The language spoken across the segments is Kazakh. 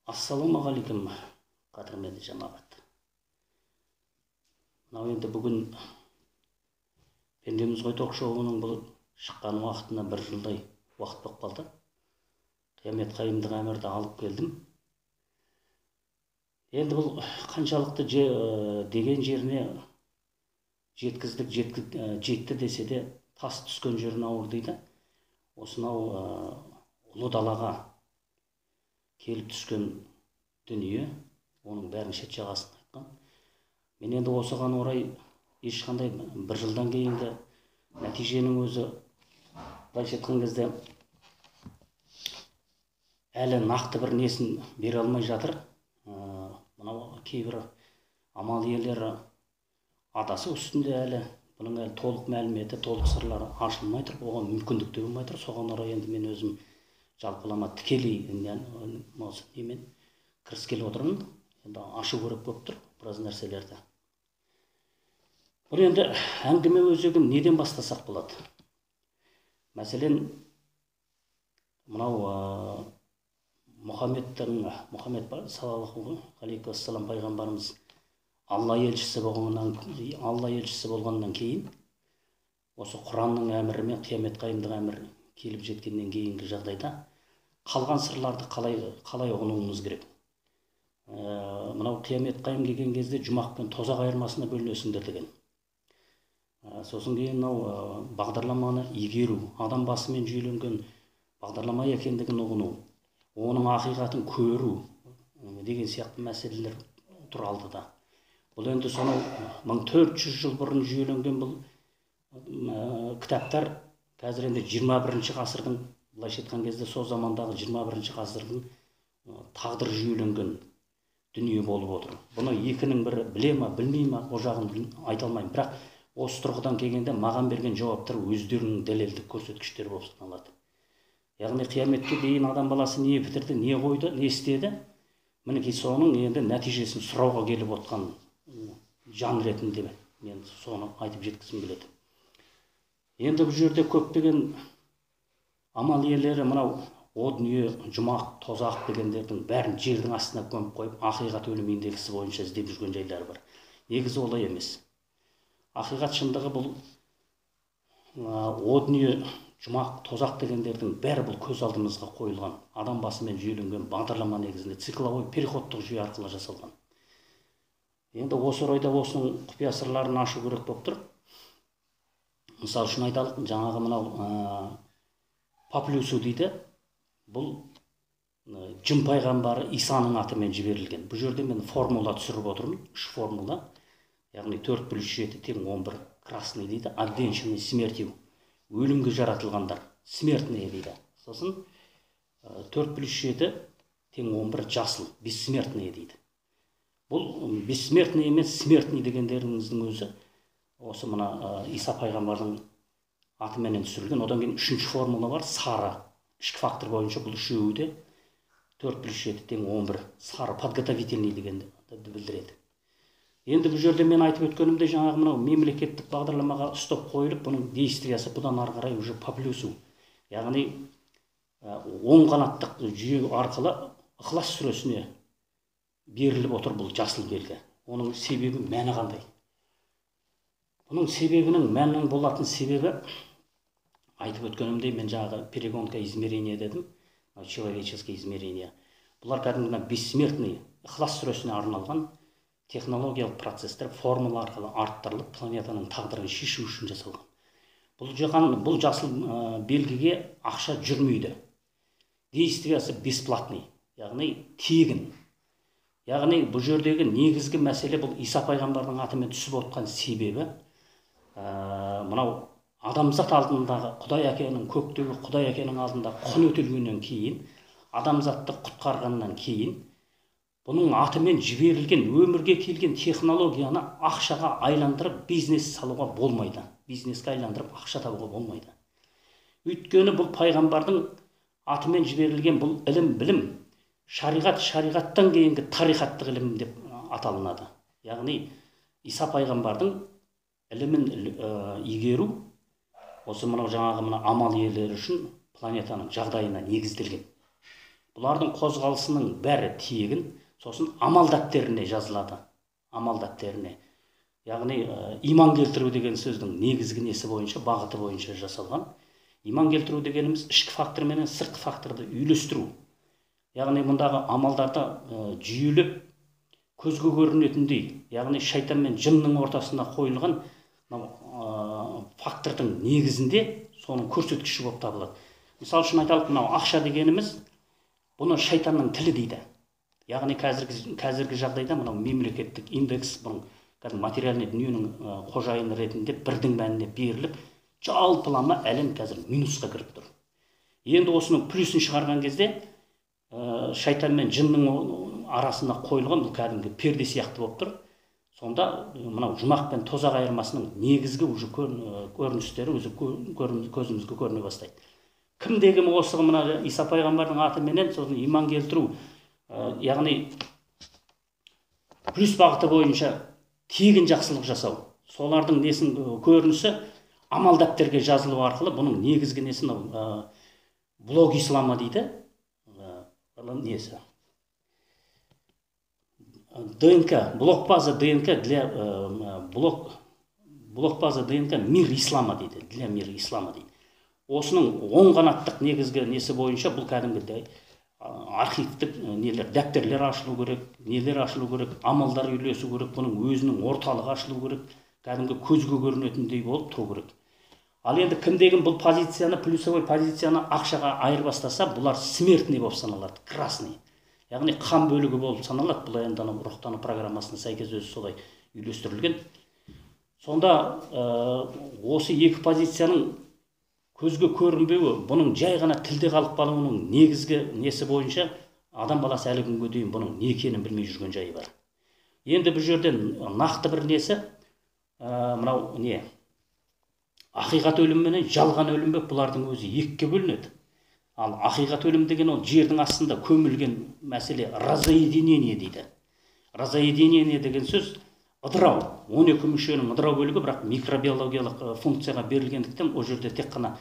Ассалаумағалейкум, қадірменді жамағат. Мынау енді бүгін пендеміз ғой ток шоуының бұл шыққан уақытына бір жылдай уақыт болып қалды. Қиямет қайымдық әмірді алып келдім. Енді бұл қаншалықты деген жеріне жеткіздік, жетті десе де тас түскен жерін ауыр дейді. Осынау ұлы далаға келіп түскен дүние, оның бәрін шет жағасын айтқан. Мен енді осыған орай ешқандай бір жылдан кейінгі нәтиженің өзі, былайша айтқан кезде, әлі нақты бір несін бере алмай жатыр. Мынау кейбір амал иелері адасу үстінде әлі, бұның әлі толық мәліметі, толық сырлары ашылмай тұр, оған мүмкіндік те болмай тұр. Соған орай енді мен өзім жалпылама тікелей осы немен кіріскелі отырмын. Енді ашу керек болып тұр біраз нәрселерді. Бұл енді әңгіме өзегін неден бастасақ болады? Мәселен, мынау Мұхаммед саллаллаху алейхи уассалам пайғамбарымыз Алла елшісі болғаннан кейін осы Құранның әмірі мен қиямет қайымдық әмір келіп жеткеннен кейінгі жағдайда қалған сырларды қалай ұғынуымыз керек? Мынау қиямет қайым келген кезде жұмақ пен тозақ айырмасына бөлінесіңдер деген. Сосын кейін мынау бағдарламаны игеру, адам басымен жүйеленген бағдарлама екендігін ұғыну, оның ақиқатын көру деген сияқты мәселелер тұр алдыда. Бұл енді сонау 1400 жыл бұрын жүйеленген бұл кітаптар қазір енді 21-ші ғасырдың, былайша айтқан кезде, сол замандағы 21-ші ғасырдың тағдыр жүйеленген дүние болып отыр. Бұны екінің бірі біле ма, білмей ма, о жағын айта алмаймын. Бірақ осы тұрғыдан келгенде маған берген жауаптар өздерінің дәлелдік көрсеткіштері болып саналады. Яғни қияметке дейін адам баласы не бітірді, не қойды, не істеді, мінекей соның енді нәтижесін сұрауға келіп отқан жан ретінде мен соны айтып жеткізгім келеді. Енді бұл жерде көптеген амал иелері мынау о дүние, жұмақ, тозақ дегендердің бәрін жердің астына көміп қойып, ақиқат өлім индексі бойынша іздеп жүрген жайлары бар. Негізі олай емес. Ақиқат шындығы бұл о дүние, жұмақ, тозақ дегендердің бәрі бұл көз алдымызға қойылған, адам басымен жүйеленген бағдарлама негізінде цикловой переходтық жүйе арқылы жасалған. Енді осы орайда осының құпия сырларын ашу керек болып тұр. Мысал үшін айталық, жаңағы мынау по плюсу дейді, бұл жын пайғамбары Исаның атымен жіберілген. Бұл жерде мен формула түсіріп отырмын, 3 формула, яғни 4 плюс 7 тең 11 красный дейді, обвенчанный смертью, өлімге жаратылғандар, смертные дейді. Сосын 4 плюс 7 тең 11 жасыл, бессмертные дейді. Бұл бессмертный емес, смертный дегендеріңіздің өзі осы мына Иса пайғамбардың атыменен түсірілген. Одан кейін үшінші формула бар, сары. Ішкі фактор бойынша бұл үшеуі де 4 плюс 7 тең 11 сары, подготовительный дегенді білдіреді. Енді бұл жерде мен айтып өткенімде жаңағы мынау мемлекеттік бағдарламаға стоп қойылып, бұның действиясы бұдан ары қарай уже по плюсу, яғни оң қанаттық жүйе арқылы Ықылас сүресіне беріліп отыр бұл жасыл белгі. Оның себебі, мәні қандай? Бұның себебінің, мәнінің болатын себебі, айтып өткенімдей, мен жаңағы перегонка измерения дедім, человеческое измерение. Бұлар кәдімгі бессмертный Ықылас сүресіне арналған технологиялық процесстер формула арқылы арттырылып, планетаның тағдырын шешу үшін жасалған. Бұл жасыл белгіге ақша жүрмейді. Действиясы бесплатный, яғни тегін. Яғни бұл жердегі негізгі мәселе бұл Иса пайғамбардың атымен түсіп отқан себебі, мынау адамзат алдындағы Құдай әкенің, көктегі Құдай әкенің алдында құн өтелгеннен кейін, адамзатты құтқарғаннан кейін, бұның атымен жіберілген, өмірге келген технологияны ақшаға айландырып бизнес салуға болмайды. Бизнеске айландырып ақша табуға болмайды. Өйткені бұл пайғамбардың атымен жіберілген бұл ілім, білім, шариғат, шариғаттан кейінгі тарихаттық ілім деп аталынады. Яғни Иса пайғамбардың ілімін игеру осы мынау жаңағы мына амал иелері үшін планетаның жағдайына негізделген. Бұлардың қозғалысының бәрі тегін, сосын амал дәптеріне жазылады. Амал дәптеріне. Яғни иман келтіру деген сөздің негізгі несі бойынша, бағыты бойынша жасалған. Иман келтіру дегеніміз ішкі фактор менен сыртқы факторды үйлестіру. Яғни мұндағы амалдарды жүйелеп көзге көрінетіндей, яғни шайтан мен жынның ортасына қойылған фактордың негізінде соның көрсеткіші болып табылады. Мысал үшін айталық, мынау ақша дегеніміз, бұны шайтанның тілі дейді. Яғни қазіргі жағдайда мынау мемлекеттік индекс, бұның кәдімгі материальный дүниенің қожайыны ретінде бірдің мәніне беріліп, жалпылама әлем қазір минусқа кіріп тұр. Енді осының плюсін шығарған кезде шайтан мен жынның арасына қойылған бұл кәдімгі перде сияқты болып тұр. Сонда мынау жұмақ пен тозақ айырмасының негізгі уже көріністері өзі көзімізге көріне бастайды. Кімде кім осы мына Иса пайғамбардың атыменен сосын иман келтіру, яғни плюс бағыты бойынша тегін жақсылық жасау, солардың несін көрінісі амал дәптерге жазылу арқылы бұның негізгі несі мынау блок ислама дейді, несі ДНК, блок база ДНК для блок база ДНК мир ислама дейді, для мира ислама дейді. Осының оң қанаттық негізгі несі бойынша бұл кәдімгі архивтік нелер, дәптерлер ашылу керек, нелер ашылу керек, амалдар үйлесу керек, бұның өзінің орталығы ашылу керек, кәдімгі көзге көрінетіндей болып тұру керек. Ал енді кімде-кім бұл позицияны, плюсовой позицияны ақшаға айырбастаса, бұлар смертный болып саналады, красный. Яғни қан бөлігі болып саналады. Бұл енді анау рухтану программасына сәйкес өзі солай үйлестірілген. Сонда осы екі позицияның көзге көрінбеуі, бұның жай ғана тілде қалып қалуының негізгі несі бойынша адам баласы әлі күнге дейін бұның не екенін білмей жүрген жайы бар. Енді бұл жерде нақты бір несі, мынау не, ақиқат өлім менен жалған өлім болып бұлардың өзі екіге бөлінеді. Ал ақиқат өлім деген ол жердің астында көмілген мәселе, разоединение дейді. Разоединение деген сөз ыдырау, 12 мүшенің ыдырау бөлігі, бірақ микробиологиялық функцияға берілгендіктен ол жерде тек қана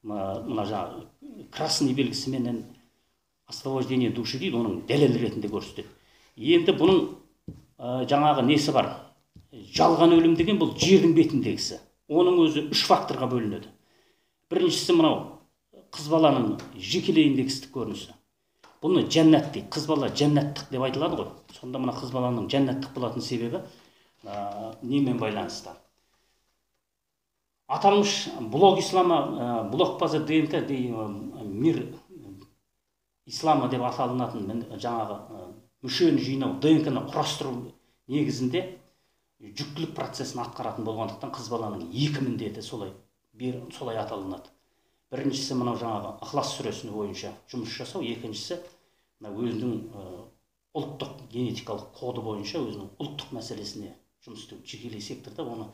мына жаңағы красный белгісіменен освобождение души дейді, оның дәлел ретінде көрсетеді. Енді бұның жаңағы несі бар? Жалған өлім деген бұл жердің бетіндегісі. Оның өзі үш факторға бөлінеді. Біріншісі мынау қыз баланың жекелей индекстік көрінісі. Бұны жәннат дейді. Қыз бала жәннаттық деп айтылады ғой. Сонда мына қыз баланың жәннаттық болатын себебі немен байланысты? Аталмыш блок ислама, блок база ДНК мир ислама деп аталынатын жаңағы мүшені жинау, ДНК-ны құрастыру негізінде жүктілік процесін атқаратын болғандықтан қыз баланың екі міндеті солай аталынады. Біріншісі мынау жаңағы Ықылас сүресінің бойынша жұмыс жасау, екіншісі мына өзінің ұлттық генетикалық коды бойынша өзінің ұлттық мәселесіне жұмыс істеу. Жекелей секторда оны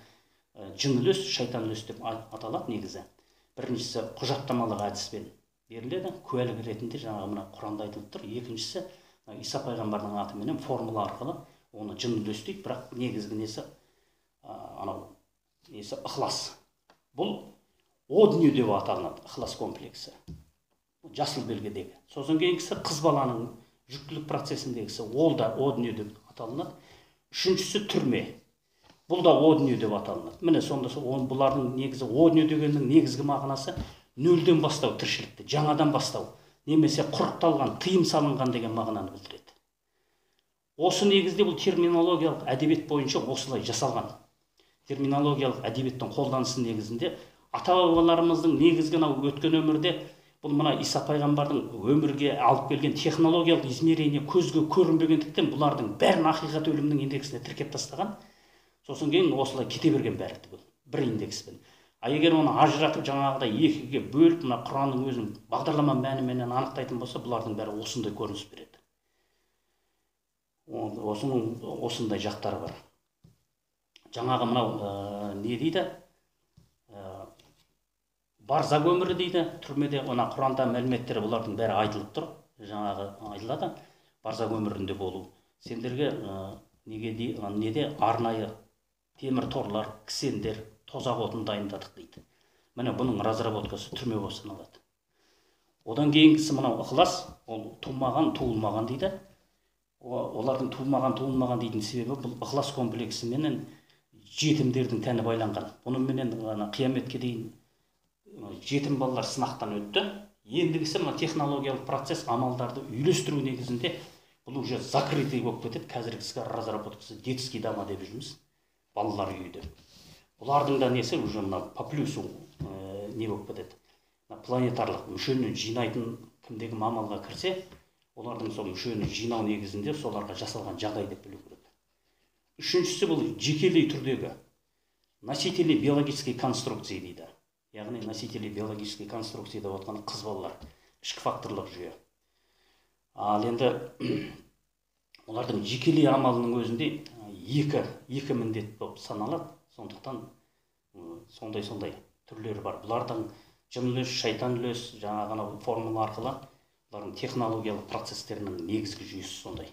жын үлес, шайтан үлес деп аталады негізі. Біріншісі құжаттамалық әдіспен беріледі, куәлік ретінде жаңағы мына Құранда айтылып тұр. Екіншісі Иса пайғамбардың атыменен формула арқылы оны жын үлес дейді, бірақ негізгі несі анау несі ықылас. Бұл о дүние деп аталынады, ықылас комплексі. Жасыл белгідегі. Сосын кейінгісі қыз баланың жүктілік процесіндегісі, ол да о дүние деп аталынады. Үшіншісі түрме. Бұл да о дүние деп аталынады. Міне сонда бұлардың негізі о дүние дегеннің негізгі мағынасы нөлден бастау тіршілікті, жаңадан бастау, немесе құрықталған, тыйым салынған деген мағынаны білдіреді. Осы негізде бұл терминологиялық әдебиет бойынша осылай жасалған. Терминологиялық әдебиеттің қолданысы негізінде ата-бабаларымыздың негізгі мынау өткен өмірде бұл мына Иса пайғамбардың өмірге алып келген технологиялық измерение көзге көрінбегендіктен бұлардың бәрін ақиқат өлімнің индексіне тіркеп тастаған. Сосын кейін осылай кете берген бәрі түгел бір индекспен. А егер оны ажыратып жаңағыдай екіге бөліп мына Құранның өзінің бағдарлама мәніменен анықтайтын болса, бұлардың бәрі осындай көрініс береді. Осының осындай жақтары бар. Жаңағы мынау не дейді? Барзақ өмірі дейді, түрмеде мына Құранда мәліметтері бұлардың бәрі айтылып тұр, жаңағы айтылады. Барзақ өмірінде болу. Сендерге неге неде арнайы темір торлар, кісендер, тозақ отын дайындадық дейді. Міне бұның разработкасы түрме болып саналады. Одан кейінгісі мынау ықылас, ол тумаған, туылмаған дейді. Олардың тумаған, туылмаған дейтін себебі бұл ықылас комплексіменен жетімдердің тәні байланған. Бұныменен ана қияметке дейін жетім балалар сынақтан өтті. Ендігісі мына технологиялық процесс, амалдарды үйлестіру негізінде бұл уже закрытый болып кетеді. Қазіргісі разработкасы детский дома деп жүрміз, балалар үйі деп. Бұлардың да несі уже мына по плюсу не болып кетеді. Мына планетарлық мүшені жинайтын кімде кім амалға кірсе, олардың сол мүшені жинау негізінде соларға жасалған жағдай деп білу керек. Үшіншісі бұл жекелей түрдегі носители биологической конструкции дейді. Яғни носители биологической конструкции деп отқан қыз балалар, ішкі факторлық жүйе. Ал енді олардың жекелей амалының өзінде екі міндет болып саналады. Сондықтан сондай түрлері бар. Бұлардың жын үлес, шайтан үлес, жаңағы анау формула арқылы бұлардың технологиялық процестерінің негізгі жүйесі сондай.